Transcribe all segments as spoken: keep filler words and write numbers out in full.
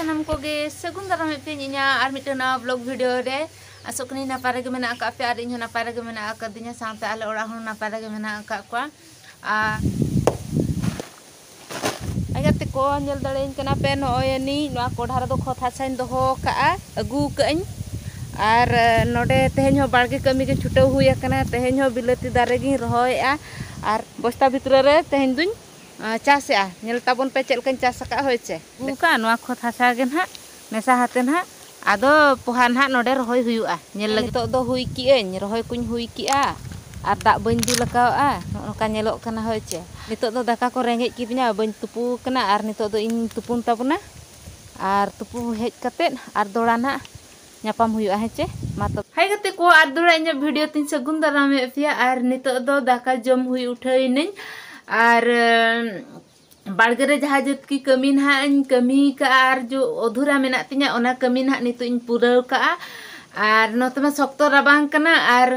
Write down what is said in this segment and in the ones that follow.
ᱥᱟᱱᱟᱢ ᱠᱚᱜᱮ ᱥᱟᱹᱜᱩᱱ ᱫᱟᱨᱟᱢᱮᱫ ᱯᱮᱭᱟᱹᱧ ᱤᱧᱟᱹᱜ ᱟᱨ ᱢᱤᱫᱴᱟᱝ ᱱᱟᱣᱟ ᱵᱞᱚᱜ ᱵᱷᱤᱰᱤᱭᱳ ᱨᱮ᱾ ᱟᱥᱚᱜ ᱠᱟᱹᱱᱟᱹᱧ ᱱᱟᱯᱟᱭ ᱨᱮᱜᱮ ᱢᱮᱱᱟᱜ ᱟᱠᱟᱫ ᱯᱮᱭᱟ ᱟᱨ ᱤᱧ ᱦᱚᱸ ᱱᱟᱯᱟᱭ ᱨᱮᱜᱮ ᱢᱮᱱᱟᱜ ᱟᱠᱟᱫᱤᱧᱟ, ᱥᱟᱶᱛᱮ ᱟᱞᱮ ᱚᱲᱟᱜ ᱦᱚᱲ ᱦᱚᱸ ᱱᱟᱯᱟᱭ ᱨᱮᱜᱮ ᱢᱮᱱᱟᱜ ᱟᱠᱟᱫ ᱠᱚᱣᱟ᱾ ᱟᱨ ᱟᱭ ᱜᱟᱛᱮ ᱠᱚ, ᱧᱮᱞ ᱫᱟᱲᱮᱭᱟᱹᱧ ᱠᱟᱱᱟ ᱯᱮ, ᱱᱚᱜᱼᱚᱭ ᱟᱹᱱᱤᱡ ᱱᱚᱣᱟ ᱠᱚᱰᱷᱟ ᱨᱮᱫᱚ ᱠᱷᱚᱛ ᱦᱟᱥᱟᱧ ᱫᱚᱦᱚ ᱠᱟᱜᱼᱟ, ᱟᱹᱜᱩ ᱠᱟᱜᱼᱟᱹᱧ᱾ ᱟᱨ ᱱᱚᱰᱮ ᱛᱮᱦᱮᱧ ᱦᱚᱸ ᱵᱟᱲᱜᱮ ᱠᱟᱹᱢᱤ ᱜᱮ ᱪᱷᱩᱴᱟᱹᱣ ᱦᱩᱭ ᱟᱠᱟᱱᱟ᱾ ᱛᱮᱦᱮᱧ ᱦᱚᱸ ᱵᱤᱞᱟᱹᱛᱤ ᱫᱟᱨᱮ ᱜᱤᱧ ᱨᱚᱦᱚᱭᱮᱜᱼᱟ ᱟᱨ ᱵᱚᱥᱛᱟ ᱵᱷᱤᱛᱨᱤ ᱨᱮ ᱛᱮᱦᱮᱧ ᱫᱩᱧ ᱟᱸ, ᱪᱟᱥᱮᱜᱼᱟ᱾ ᱧᱮᱞ ᱛᱟᱵᱚᱱ ᱯᱮ ᱪᱮᱫ ᱞᱮᱠᱟᱧ ᱪᱟᱥ ᱟᱠᱟᱫᱼᱟ, ᱦᱳᱭ ᱪᱮ᱾ ᱚᱱᱠᱟ ᱱᱚᱣᱟ ᱠᱷᱚᱛ ᱦᱟᱥᱟ ᱜᱮ ᱱᱟᱦᱟᱜ ᱢᱮᱥᱟ ᱦᱟᱛᱮ ᱱᱟᱦᱟᱜ ᱟᱫᱚ ᱯᱚᱦᱟ ᱱᱟᱦᱟᱜ ᱱᱚᱰᱮ ᱨᱚᱦᱚᱭ ᱦᱩᱭᱩᱜᱼᱟ᱾ ᱧᱮᱞ ᱞᱟᱹᱜᱤᱫ᱾ ᱱᱤᱛᱚᱜ ᱫᱚ ᱦᱩᱭ ᱠᱮᱜᱼᱟᱹᱧ, ᱨᱚᱦᱚᱭ ᱠᱚᱧ ᱦᱩᱭ ᱠᱮᱜᱼᱟ ᱟᱨ ᱫᱟᱜ ᱵᱟᱹᱧ ᱫᱩᱞ ᱟᱠᱟᱣᱟᱜᱼᱟ᱾ ᱱᱚᱜᱼᱚ ᱱᱚᱝᱠᱟ ᱧᱮᱞᱚᱜ ᱠᱟᱱᱟ, ᱦᱳᱭ ᱪᱮ᱾ ᱱᱤᱛᱚᱜ ᱫᱚ ᱫᱟᱠᱟ ᱠᱚ ᱨᱮᱸᱜᱮᱡ ᱠᱤᱫᱤᱧᱟ, ᱵᱟᱹᱧ ᱛᱩᱯᱩ ᱟᱠᱟᱱᱟ᱾ ᱟᱨ ᱱᱤᱛᱚᱜ ᱫᱚ ᱤᱧ ᱛᱩᱯᱩᱱ ᱛᱟᱵᱚᱱᱟ ᱟᱨ ᱛᱩᱯᱩ ᱦᱮᱡ ᱠᱟᱛᱮᱫ ᱟᱨ ᱫᱚᱲᱟ ᱱᱟᱦᱟᱜ ᱧᱟᱯᱟᱢ ᱦᱩᱭᱩᱜᱼᱟ, ᱦᱮᱸ ᱪᱮ᱾ ᱢᱟ ᱛᱚᱵᱮ᱾ ᱦᱟᱭ ᱜᱟᱛᱮ ᱠᱚ, ᱟᱨ ᱫᱚᱲᱟ ᱤᱧᱟᱹᱜ ᱵᱷᱤᱰᱤᱭᱳ ᱛᱤᱧ ᱥᱟᱹᱜᱩᱱ ᱫᱟᱨᱟᱢᱮᱫ ᱯᱮᱭᱟ᱾ ᱟᱨ ᱱᱤᱛᱚᱜ ᱫᱚ ᱫᱟᱠᱟ ᱡᱚᱢ ᱦᱩᱭ ᱩᱴᱷᱟᱹᱣ ᱮᱱᱟᱹᱧ᱾ ᱟᱨ ᱵᱟᱲᱜᱮ ᱨᱮ ᱡᱟᱦᱟᱸ ᱡᱟᱹᱛᱠᱤ ᱠᱟᱹᱢᱤ ᱱᱟᱦᱟᱜ ᱤᱧ ᱠᱟᱹᱢᱤ ᱠᱟᱜᱼᱟ ᱟᱨ ᱡᱚ ᱚᱫᱷᱩᱨᱟ ᱢᱮᱱᱟᱜ ᱛᱤᱧᱟᱹ, ᱚᱱᱟ ᱠᱟᱹᱢᱤ ᱱᱟᱦᱟᱜ ᱱᱤᱛᱚᱜ ᱤᱧ ᱯᱩᱨᱟᱹᱣ ᱠᱟᱜᱼᱟ᱾ ᱟᱨ ᱱᱚᱛᱮ ᱢᱟ ᱥᱚᱠᱛᱚ ᱨᱟᱵᱟᱝ ᱠᱟᱱᱟ ᱟᱨ,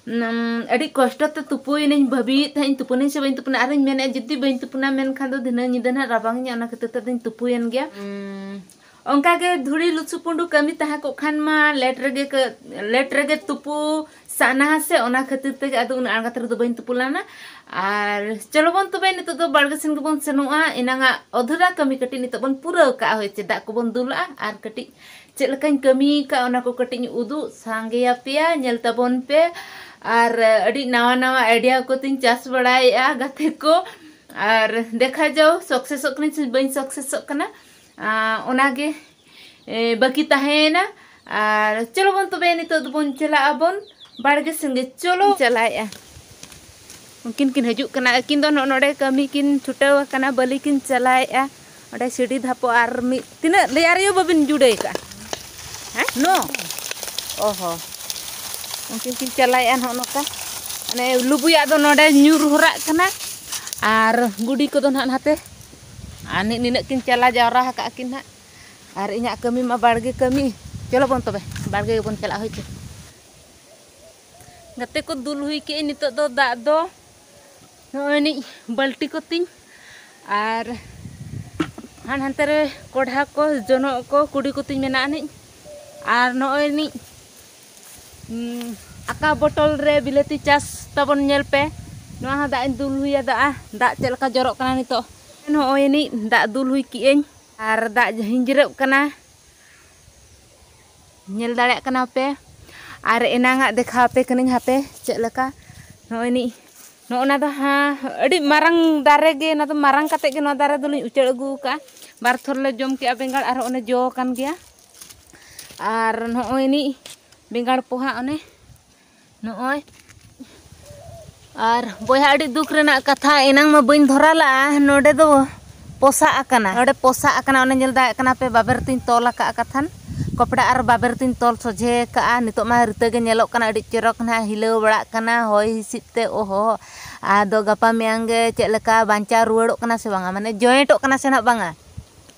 ᱩᱢ, ᱟᱹᱰᱤ ᱠᱚᱥᱴᱚ ᱛᱮ ᱛᱩᱯᱩᱭᱮᱱᱟᱹᱧ᱾ ᱵᱷᱟᱹᱵᱤᱭᱮᱫ ᱛᱟᱦᱮᱸᱫ ᱤᱧ ᱛᱩᱯᱩᱱᱟᱹᱧ ᱥᱮ ᱵᱟᱹᱧ ᱛᱩᱯᱩᱱᱟ, ᱟᱨᱤᱧ ᱢᱮᱱᱮᱫᱼᱟ ᱡᱩᱫᱤ ᱵᱟᱹᱧ ᱛᱩᱯᱩᱱᱟ ᱢᱮᱱᱠᱷᱟᱱ ᱫᱚ ᱫᱷᱤᱱᱟᱹᱝ ᱧᱤᱫᱟᱹ ᱱᱟᱦᱟᱜ ᱨᱟᱵᱟᱝ ᱤᱧᱟ, ᱚᱱᱟ ᱠᱷᱟᱹᱛᱤᱨ ᱛᱮ ᱟᱫᱚᱧ ᱛᱩᱯᱩᱭᱮᱱ ᱜᱮᱭᱟ᱾ ᱩᱢ, ᱚᱱᱠᱟ ᱜᱮ ᱫᱷᱩᱲᱤ ᱞᱩᱪᱩ ᱯᱩᱸᱰᱩ ᱠᱟᱹᱢᱤ ᱛᱟᱦᱮᱸ ᱠᱚᱜ ᱠᱷᱟᱱ ᱢᱟ ᱞᱮᱴ ᱨᱮᱜᱮ ᱠᱟᱹ-, ᱞᱮᱴ ᱨᱮᱜᱮ ᱛᱩᱯᱩ ᱥᱟᱱᱟ ᱥᱮ, ᱚᱱᱟ ᱠᱷᱟᱹᱛᱤᱨ ᱛᱮᱜᱮ ᱟᱫᱚ ᱩᱱᱟᱹᱜ ᱟᱬᱜᱟᱛ ᱨᱮᱫᱚ ᱵᱟᱹᱧ ᱛᱩᱯᱩ ᱞᱮᱱᱟ᱾ ᱟᱨ ᱪᱚᱞᱚ ᱵᱚᱱ ᱛᱚᱵᱮ ᱱᱤᱛᱚᱜ ᱫᱚ ᱵᱟᱲᱜᱮ ᱥᱮᱱ ᱜᱮᱵᱚᱱ ᱥᱮᱱᱚᱜᱼᱟ᱾ ᱮᱱᱟᱝᱟᱜ ᱚᱫᱷᱩᱨᱟ ᱠᱟᱹᱢᱤ ᱠᱟᱹᱴᱤᱡ ᱱᱤᱛᱚᱜ ᱵᱚᱱ ᱯᱩᱨᱟᱹᱣ ᱠᱟᱜᱼᱟ, ᱦᱳᱭ ᱪᱮ, ᱫᱟᱜ ᱠᱚᱵᱚᱱ ᱫᱩᱞᱟᱜᱼᱟ ᱟᱨ ᱠᱟᱹᱴᱤᱡ ᱪᱮᱫ ᱞᱮᱠᱟᱧ ᱠᱟᱹᱢᱤ ᱠᱟᱜᱼᱟ ᱚᱱᱟ ᱠᱚ ᱠᱟᱹᱴᱤᱡ ᱤᱧ ᱩᱫᱩᱜ ᱥᱟᱸᱜᱮᱭᱟᱯᱮᱭᱟ, ᱧᱮᱞ ᱛᱟᱵᱚᱱ ᱯᱮ᱾ ᱟᱨ ᱟᱹᱰᱤ ᱱᱟᱣᱟ ᱱᱟᱣᱟ ᱟᱭᱰᱤᱭᱟ ᱠᱚᱛᱤᱧ ᱪᱟᱥ ᱵᱟᱲᱟᱭᱮᱫᱼᱟ ᱜᱟᱛᱮ ᱠᱚ᱾ ᱟᱨ ᱫᱮᱠᱷᱟ ᱡᱟᱣ ᱥᱟᱠᱥᱮᱥᱚᱜ ᱠᱟᱹᱱᱟᱹᱧ ᱥᱮ ᱵᱟᱹᱧ ᱥᱟᱠᱥᱮᱥᱚᱜ ᱠᱟᱱᱟ, ᱟᱸ, ᱚᱱᱟᱜᱮ ᱮ, ᱵᱟᱹᱠᱤ ᱛᱟᱦᱮᱸᱭᱮᱱᱟ᱾ ᱟᱨ ᱪᱚᱞᱚ ᱵᱚᱱ ᱛᱚᱵᱮ ᱱᱤᱛᱚᱜ ᱫᱚᱵᱚᱱ ᱪᱟᱞᱟᱜ ᱟᱵᱚᱱ ᱵᱟᱲᱜᱮ ᱥᱮᱱ ᱜᱮ᱾ ᱪᱚᱞᱚ᱾ ᱪᱟᱞᱟᱣᱮᱫᱼᱟ᱾ ᱩᱱᱠᱤᱱ ᱠᱤᱱ ᱦᱤᱡᱩᱜ ᱠᱟᱱᱟ, ᱟᱹᱠᱤᱱ ᱫᱚ ᱱᱚᱜᱼᱚ ᱱᱚᱰᱮ ᱠᱟᱹᱢᱤ ᱠᱤᱱ ᱪᱷᱩᱴᱟᱹᱣ ᱟᱠᱟᱱᱟ, ᱵᱟᱹᱞᱤ ᱠᱤᱱ ᱪᱟᱞᱟᱣᱮᱫᱼᱟ᱾ ᱚᱸᱰᱮ ᱥᱤᱰᱤ ᱫᱷᱟᱯᱚ ᱟᱨ ᱢᱤᱫ ᱛᱤᱱᱟᱹᱜ ᱞᱮᱭᱟᱨ ᱭᱳ ᱵᱟᱹᱵᱤᱱ ᱡᱩᱲᱟᱹᱣ ᱠᱟᱜᱼᱟ? ᱦᱮᱸ? ᱱᱚ? ᱚ ᱦᱚᱸ᱾ ᱩᱱᱠᱤᱱ ᱠᱤᱱ ᱪᱟᱞᱟᱣᱮᱫᱼᱟ ᱱᱚᱜᱼᱚ ᱱᱚᱝᱠᱟ᱾ ᱢᱟᱱᱮ ᱞᱩᱵᱩᱭᱟᱜ ᱫᱚ ᱱᱚᱰᱮ ᱧᱩᱨ ᱦᱚᱨᱟᱜ ᱠᱟᱱᱟ ᱟᱨ ᱜᱩᱰᱤ ᱠᱚᱫᱚ ᱱᱟᱦᱟᱜ ᱱᱟᱛᱮ᱾ ᱟᱨ ᱱᱤ-, ᱱᱤᱱᱟᱹᱜ ᱠᱤᱱ ᱪᱟᱞᱟᱣ ᱡᱟᱣᱨᱟ ᱟᱠᱟᱫ ᱠᱤᱱ ᱱᱟᱦᱟᱜ᱾ ᱟᱨ ᱤᱧᱟᱹᱜ ᱠᱟᱹᱢᱤ ᱢᱟ ᱵᱟᱲᱜᱮ ᱠᱟᱹᱢᱤ᱾ ᱪᱚᱞᱚ ᱵᱚᱱ ᱛᱚᱵᱮ, ᱵᱟᱲᱜᱮ ᱜᱮᱵᱚᱱ ᱪᱟᱞᱟᱜᱼᱟ, ᱦᱳᱭ ᱪᱮ᱾ ᱜᱟᱛᱮ ᱠᱚ, ᱫᱩᱞ ᱦᱩᱭ ᱠᱮᱜᱼᱟᱹᱧ ᱱᱤᱛᱚᱜ ᱫᱚ ᱫᱟᱜ ᱫᱚ᱾ ᱱᱚᱜᱼᱚᱭ ᱱᱤᱡ ᱵᱟᱹᱞᱴᱤ ᱠᱚᱛᱤᱧ᱾ ᱟᱨ ᱟᱨ ᱦᱟᱱᱛᱮ ᱨᱮ ᱠᱚᱰᱷᱟ ᱠᱚ, ᱡᱚᱱᱚᱜ ᱠᱚ, ᱠᱩᱰᱤ ᱠᱚᱛᱤᱧ ᱢᱮᱱᱟᱜ ᱟᱹᱱᱤᱡ᱾ ᱟᱨ ᱱᱚᱜᱼᱚᱭ ᱱᱤᱡ, ᱩᱸ, ᱟᱠᱟ ᱵᱚᱴᱚᱞ ᱨᱮ ᱵᱤᱞᱟᱹᱛᱤ ᱪᱟᱥ ᱛᱟᱵᱚᱱ ᱧᱮᱞ ᱯᱮ᱾ ᱱᱚᱣᱟ ᱦᱚᱸ ᱫᱟᱜ ᱤᱧ ᱫᱩᱞ ᱦᱩᱭ ᱟᱫᱟ᱾ ᱫᱟᱜ ᱪᱮᱫ ᱞᱮᱠᱟ ᱡᱚᱨᱚᱜ ᱠᱟᱱᱟ ᱱᱤᱛᱚᱜ᱾ ᱱᱚᱜᱼᱚᱭ ᱱᱤᱡ ᱫᱟᱜ ᱫᱩᱞ ᱦᱩᱭ ᱠᱮᱜ ᱟᱹᱧ ᱟᱨ ᱫᱟᱜ ᱦᱤᱸᱡᱤᱨᱟᱹᱜ ᱠᱟᱱᱟ᱾ ᱧᱮᱞ ᱫᱟᱲᱮᱭᱟᱜ ᱠᱟᱱᱟ ᱯᱮ᱾ ᱟᱨ ᱮᱱᱟᱝᱟᱜ ᱫᱮᱠᱷᱟᱣ ᱟᱯᱮ ᱠᱟᱹᱱᱟᱹᱧ ᱦᱟᱯᱮ ᱪᱮᱫ ᱞᱮᱠᱟ᱾ ᱱᱚᱜᱼᱚᱭ ᱱᱤᱡ, ᱱᱚᱜᱼᱚ ᱱᱟ ᱫᱚ ᱦᱟᱸ, ᱟᱹᱰᱤ ᱢᱟᱨᱟᱝ ᱫᱟᱨᱮ ᱜᱮ, ᱱᱚᱣᱟ ᱫᱚ ᱢᱟᱨᱟᱝ ᱠᱟᱛᱮ ᱜᱮ ᱱᱚᱣᱟ ᱫᱟᱨᱮ ᱫᱚᱞᱤᱧ ᱩᱪᱟᱹᱲ ᱟᱹᱜᱩ ᱟᱠᱟᱫᱼᱟ᱾ ᱵᱟᱨ ᱛᱷᱚᱨ ᱞᱮ ᱡᱚᱢ ᱠᱮᱜᱼᱟ ᱵᱮᱸᱜᱟᱲ, ᱟᱨ ᱚᱱᱮ ᱡᱚ ᱟᱠᱟᱱ ᱜᱮᱭᱟ᱾ ᱟᱨ ᱱᱚᱜᱼᱚᱭ ᱱᱤᱡ ᱵᱮᱸᱜᱟᱲ ᱯᱚᱦᱟ ᱚᱱᱮ ᱱᱚᱜᱼᱚᱭ᱾ ᱟᱨ ᱵᱚᱭᱦᱟ, ᱟᱹᱰᱤ ᱫᱩᱠ ᱨᱮᱱᱟᱜ ᱠᱟᱛᱷᱟ, ᱮᱱᱟᱝ ᱢᱟ ᱵᱟᱹᱧ ᱫᱷᱚᱨᱟ ᱞᱟᱜᱼᱟ, ᱱᱚᱰᱮ ᱫᱚ ᱯᱚᱥᱟᱜ ᱟᱠᱟᱱᱟ, ᱱᱚᱰᱮ ᱯᱚᱥᱟᱜ ᱟᱠᱟᱱᱟ᱾ ᱚᱱᱮ ᱧᱮᱞ ᱫᱟᱲᱮᱭᱟᱜ ᱠᱟᱱᱟ ᱯᱮ, ᱵᱟᱵᱮᱨ ᱛᱤᱧ ᱛᱚᱞ ᱟᱠᱟᱫᱼᱟ ᱠᱟᱛᱷᱟᱱ, ᱠᱚᱯᱲᱟ ᱟᱨ ᱵᱟᱵᱮᱨ ᱛᱤᱧ ᱛᱚᱞ ᱥᱚᱡᱷᱮ ᱟᱠᱟᱫᱼᱟ᱾ ᱱᱤᱛᱚᱜ ᱢᱟ ᱨᱤᱛᱟᱹ ᱜᱮ ᱧᱮᱞᱚᱜ ᱠᱟᱱᱟ, ᱟᱹᱰᱤ ᱪᱚᱨᱚᱠ ᱱᱟᱦᱟᱜ ᱦᱤᱞᱟᱹᱣ ᱵᱟᱲᱟᱜ ᱠᱟᱱᱟ ᱦᱚᱭ ᱦᱤᱸᱥᱤᱫ ᱛᱮ᱾ ᱚᱦᱚ, ᱟᱫᱚ ᱜᱟᱯᱟ ᱢᱮᱭᱟᱝ ᱜᱮ ᱪᱮᱫ ᱞᱮᱠᱟ ᱵᱟᱧᱪᱟᱣ ᱨᱩᱣᱟᱹᱲᱚᱜ ᱠᱟᱱᱟ ᱥᱮ ᱵᱟᱝᱟ, ᱢᱟᱱᱮ ᱡᱚᱭᱮᱱᱴᱚᱜ ᱠᱟᱱᱟ ᱥᱮ ᱱᱟᱦᱟᱜ ᱵᱟᱝᱟ᱾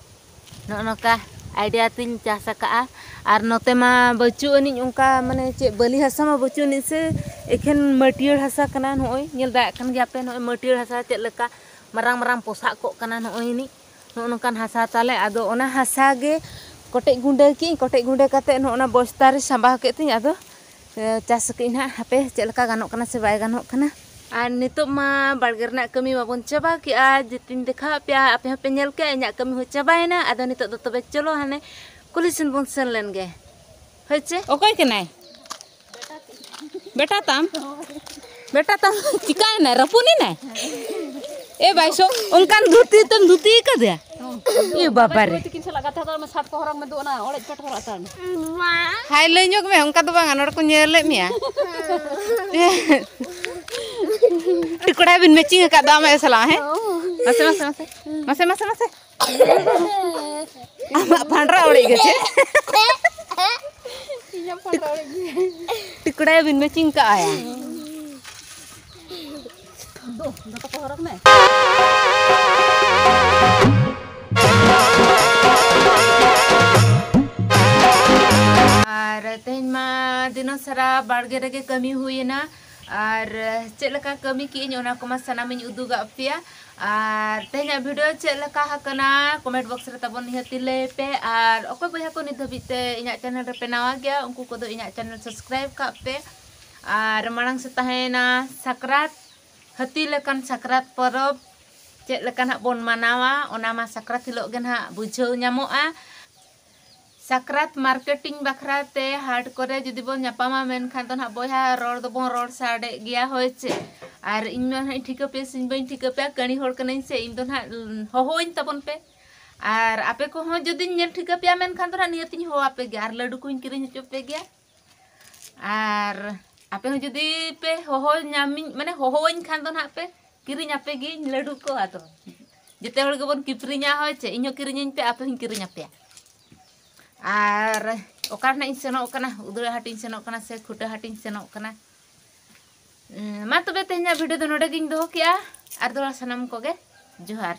ᱱᱚᱜᱼᱚ ᱱᱚᱝᱠᱟ ᱟᱭᱰᱤᱭᱟ ᱛᱤᱧ ᱪᱟᱥ ᱟᱠᱟᱫᱼᱟ᱾ ᱟᱨ ᱱᱚᱛᱮ ᱢᱟ ᱵᱟᱹᱪᱩᱜ ᱟᱹᱱᱤᱡ ᱚᱱᱠᱟ, ᱢᱟᱱᱮ ᱪᱮᱫ, ᱵᱟᱹᱞᱤ ᱦᱟᱥᱟ ᱢᱟ ᱵᱟᱹᱪᱩᱜ ᱟᱹᱱᱤᱡ ᱥᱮ, ᱮᱠᱷᱮᱱ ᱢᱟᱹᱴᱭᱟᱹᱲ ᱦᱟᱥᱟ ᱠᱟᱱᱟ᱾ ᱱᱚᱜᱼᱚᱭ ᱧᱮᱞ ᱫᱟᱲᱮᱭᱟᱜ ᱠᱟᱱ ᱜᱮᱭᱟ ᱯᱮ, ᱱᱚᱜᱼᱚᱭ ᱢᱟᱹᱴᱭᱟᱹᱲ ᱦᱟᱥᱟ ᱪᱮᱫ ᱞᱮᱠᱟ ᱢᱟᱨᱟᱝ ᱢᱟᱨᱟᱝ ᱯᱚᱥᱟᱜ ᱠᱚᱜ ᱠᱟᱱᱟ᱾ ᱱᱚᱜᱼᱚᱭ ᱱᱤᱡ ᱱᱚᱜᱼᱚ ᱱᱚᱝᱠᱟᱱ ᱦᱟᱥᱟ ᱛᱟᱞᱮ᱾ ᱟᱫᱚ ᱚᱱᱟ ᱦᱟᱥᱟ ᱜᱮ ᱠᱚᱴᱮᱡ ᱜᱩᱸᱰᱟᱹ ᱠᱮᱜ ᱟᱹᱧ, ᱠᱚᱴᱮᱡ ᱜᱩᱸᱰᱟᱹ ᱠᱟᱛᱮᱫ ᱱᱚᱜᱼᱚ ᱱᱟ ᱵᱚᱥᱛᱟ ᱨᱮ ᱥᱟᱸᱵᱟᱣ ᱠᱮᱫ ᱛᱤᱧ᱾ ᱟᱫᱚ ᱮ, ᱪᱟᱥ ᱟᱠᱟᱫ ᱟᱹᱧ ᱱᱟᱦᱟᱜ, ᱦᱟᱯᱮ ᱪᱮᱫ ᱞᱮᱠᱟ ᱜᱟᱱᱚᱜ ᱠᱟᱱᱟ ᱥᱮ ᱵᱟᱭ ᱜᱟᱱᱚᱜ ᱠᱟᱱᱟ᱾ ᱟᱨ ᱱᱤᱛᱚᱜ ᱢᱟ ᱵᱟᱲᱜᱮ ᱨᱮᱱᱟᱜ ᱠᱟᱹᱢᱤ ᱢᱟᱵᱚᱱ ᱪᱟᱵᱟ ᱠᱮᱜᱼᱟ, ᱡᱮᱛᱤᱧ ᱫᱮᱠᱷᱟᱣᱟᱫ ᱯᱮᱭᱟ, ᱟᱯᱮ ᱦᱚᱸᱯᱮ ᱧᱮᱞ ᱠᱮᱜᱼᱟ, ᱤᱧᱟᱹᱜ ᱠᱟᱹᱢᱤ ᱦᱚᱸ ᱪᱟᱵᱟᱭᱮᱱᱟ᱾ ᱟᱫᱚ ᱱᱤᱛᱚᱜ ᱫᱚ ᱛᱚᱵᱮ ᱪᱚᱞᱚ ᱦᱟᱱᱮ ᱠᱩᱞᱦᱤ ᱥᱮᱱ ᱵᱚᱱ ᱥᱮᱱ ᱞᱮᱱ ᱜᱮ᱾ ᱦᱳᱭ ᱪᱮ? ᱚᱠᱚᱭ ᱠᱟᱱᱟᱭ? ᱵᱮᱴᱟ ᱛᱟᱢ? ᱵᱮᱴᱟ ᱛᱟᱢ ᱪᱤᱠᱟᱭᱮᱱᱟᱭ? ᱨᱟᱹᱯᱩᱫ ᱮᱱᱟᱭ? ᱮ ᱵᱟᱭᱥᱚ, ᱚᱱᱠᱟᱱ ᱫᱷᱩᱛᱤ ᱛᱮᱢ ᱫᱷᱩᱛᱤ ᱠᱟᱫᱮᱭᱟ? ᱮ ᱵᱟᱵᱟ ᱨᱮ᱾ ᱛᱤᱠᱤᱱ ᱥᱟᱞᱟᱜ ᱜᱟᱛᱮ ᱫᱚ ᱚᱱᱟ ᱥᱟᱨᱴ ᱠᱚ ᱦᱚᱨᱚᱜ ᱢᱮ, ᱫᱩ ᱚᱱᱟ ᱚᱲᱮᱡ ᱯᱮᱴ ᱦᱚᱨᱚᱜ ᱦᱟᱛᱟᱲ ᱢᱮ᱾ ᱦᱟᱭ ᱞᱟᱹᱭ ᱧᱚᱜ ᱢᱮ, ᱚᱱᱠᱟ ᱫᱚ ᱵᱟᱝᱟ, ᱱᱚᱰᱮ ᱠᱚ ᱧᱮᱞᱮᱫ ᱢᱮᱭᱟ᱾ ᱴᱤᱠᱲᱟ ᱵᱤᱱ ᱢᱮᱪᱤᱝ ᱟᱠᱟᱫ ᱫᱚ ᱟᱢ ᱮ ᱥᱟᱞᱟᱜ, ᱦᱮᱸ? ᱢᱟᱥᱮ, ᱢᱟᱥᱮ, ᱢᱟᱥᱮ᱾ ᱢᱟᱥᱮ, ᱢᱟᱥᱮ, ᱢᱟᱥᱮ᱾ ᱟᱢᱟᱜ ᱯᱟᱸᱰᱨᱟ ᱚᱲᱮᱡ ᱜᱮ ᱪᱮ? ᱤᱧᱟᱹᱜ ᱯᱟᱸᱰᱨᱟ ᱚᱲᱮᱡ ᱜᱮ᱾ ᱴᱤᱠᱲᱟ ᱵᱤᱱ ᱢᱮᱪᱤᱝ ᱠᱟᱜᱼᱟ ᱭᱟ᱾ ᱫᱚ, ᱫᱚᱛᱚ ᱠᱚ ᱦᱚᱨᱚᱜ ᱢᱮ᱾ ᱟᱨ ᱛᱮᱦᱮᱧ ᱢᱟ ᱫᱤᱱᱚ ᱥᱟᱨᱟ ᱵᱟᱲᱜᱮ ᱨᱮᱜᱮ ᱠᱟᱹᱢᱤ ᱦᱩᱭᱮᱱᱟ᱾ ᱟᱨ ᱪᱮᱫ ᱞᱮᱠᱟ ᱠᱟᱹᱢᱤ ᱠᱮᱜᱼᱟᱹᱧ, ᱚᱱᱟ ᱠᱚᱢᱟ ᱥᱟᱱᱟᱢᱤᱧ ᱩᱫᱩᱜᱟᱜ ᱯᱮᱭᱟ᱾ ᱟᱨ ᱛᱮᱦᱮᱧᱟᱜ video ᱪᱮᱫ ᱞᱮᱠᱟ ᱟᱠᱟᱱᱟ, comment box ᱨᱮ ᱛᱟᱵᱚᱱ ᱱᱤᱦᱟᱹᱛᱤ ᱞᱟᱹᱭ ᱯᱮ᱾ ᱟᱨ ᱚᱠᱚᱭ ᱵᱚᱭᱦᱟ ᱠᱚ ᱱᱤᱛ ᱫᱷᱟᱹᱵᱤᱡ ᱛᱮ ᱤᱧᱟᱹᱜ channel ᱨᱮᱯᱮ ᱱᱟᱣᱟ ᱜᱮᱭᱟ, ᱩᱱᱠᱩ ᱠᱚᱫᱚ ᱤᱧᱟᱹᱜ channel subscribe ᱠᱟᱜ ᱯᱮ᱾ ᱟᱨ ᱢᱟᱲᱟᱝ ᱥᱮᱫ ᱛᱟᱦᱮᱸᱭᱮᱱᱟ ᱥᱟᱠᱨᱟᱛ, ᱦᱟᱹᱛᱤ ᱞᱮᱠᱟᱱ ᱥᱟᱠᱨᱟᱛ ᱯᱚᱨᱚᱵᱽ ᱪᱮᱫ ᱞᱮᱠᱟ ᱱᱟᱦᱟᱜ ᱵᱚᱱ ᱢᱟᱱᱟᱣᱟ, ᱚᱱᱟ ᱢᱟ ᱥᱟᱠᱨᱟᱛ ᱦᱤᱞᱳᱜ ᱜᱮ ᱱᱟᱦᱟᱜ ᱵᱩᱡᱷᱟᱹᱣ ᱧᱟᱢᱚᱜᱼᱟ᱾ ᱥᱟᱠᱨᱟᱛ marketing ᱵᱟᱠᱷᱨᱟ ᱛᱮ ᱦᱟᱴ ᱠᱚᱨᱮ ᱡᱩᱫᱤ ᱵᱚᱱ ᱧᱟᱯᱟᱢᱟ, ᱢᱮᱱᱠᱷᱟᱱ ᱫᱚ ᱱᱟᱦᱟᱜ ᱵᱚᱭᱦᱟ, ᱨᱚᱲ ᱫᱚᱵᱚᱱ ᱨᱚᱲ ᱥᱟᱰᱮᱜ ᱜᱮᱭᱟ, ᱦᱳᱭ ᱪᱮ? ᱟᱨ ᱤᱧ ᱢᱟ ᱱᱟᱦᱟᱜ ᱤᱧ ᱴᱷᱤᱠᱟᱹ ᱯᱮᱭᱟ ᱥᱮ ᱤᱧ ᱵᱟᱹᱧ ᱴᱷᱤᱠᱟᱹ ᱯᱮᱭᱟ, ᱠᱟᱹᱬᱤ ᱦᱚᱲ ᱠᱟᱹᱱᱟᱹᱧ ᱥᱮ, ᱤᱧ ᱫᱚ ᱱᱟᱦᱟᱜ ᱦᱚᱦᱚᱣᱟᱹᱧ ᱛᱟᱵᱚᱱ ᱯᱮ᱾ ᱟᱨ ᱟᱯᱮ ᱠᱚᱦᱚᱸ ᱡᱩᱫᱤᱧ ᱧᱮᱞ ᱴᱷᱤᱠᱟᱹ ᱯᱮᱭᱟ, ᱢᱮᱱᱠᱷᱟᱱ ᱫᱚ ᱱᱟᱦᱟᱜ ᱱᱤᱦᱟᱹᱛᱤᱧ ᱦᱚᱦᱚ ᱟᱯᱮ ᱜᱮᱭᱟ ᱟᱨ ᱞᱟᱹᱰᱩ ᱠᱚᱧ ᱠᱤᱨᱤᱧ ᱦᱚᱪᱚ ᱯᱮ ᱜᱮᱭᱟ᱾ ᱟᱨ ᱟᱯᱮ ᱦᱚᱸ ᱡᱩᱫᱤ ᱯᱮ ᱦᱚᱦᱚ ᱧᱟᱢᱤᱧ, ᱢᱟᱱᱮ ᱦᱚᱦᱚᱣᱟᱹᱧ ᱠᱷᱟᱱ ᱫᱚ ᱱᱟᱦᱟᱜ ᱯᱮ ᱠᱤᱨᱤᱧ ᱟᱯᱮ ᱜᱤᱭᱟᱹᱧ ᱞᱟᱹᱰᱩ ᱠᱚ᱾ ᱟᱫᱚ ᱡᱮᱛᱮ ᱦᱚᱲ ᱜᱮᱵᱚᱱ ᱠᱤᱯᱨᱤᱧᱟ, ᱦᱳᱭ ᱪᱮ? ᱤᱧ ᱦᱚᱸ ᱠᱤᱨᱤᱧᱟᱹᱧ ᱯᱮ, ᱟᱯᱮ ᱦᱚᱸᱧ ᱠᱤᱨᱤᱧ ᱟᱯᱮᱭᱟ᱾ ᱟᱨ ᱚᱠᱟ ᱨᱮ ᱱᱟᱦᱟᱜ ᱤᱧ ᱥᱮᱱᱚᱜ ᱠᱟᱱᱟ, ᱩᱫᱽᱲᱟ ᱦᱟᱴ ᱤᱧ ᱥᱮᱱᱚᱜ ᱠᱟᱱᱟ ᱥᱮ ᱠᱷᱩᱴᱟᱹ ᱦᱟᱴ ᱤᱧ ᱥᱮᱱᱚᱜ ᱠᱟᱱᱟ, ᱩᱸ, ᱢᱟ ᱛᱚᱵᱮ ᱛᱮᱦᱮᱧᱟᱜ video ᱫᱚ ᱱᱚᱰᱮ ᱜᱤᱧ ᱫᱚᱦᱚ ᱠᱮᱜᱼᱟ᱾ ᱟᱨ ᱫᱚᱦᱲᱟ ᱥᱟᱱᱟᱢ ᱠᱚᱜᱮ ᱡᱚᱦᱟᱨ᱾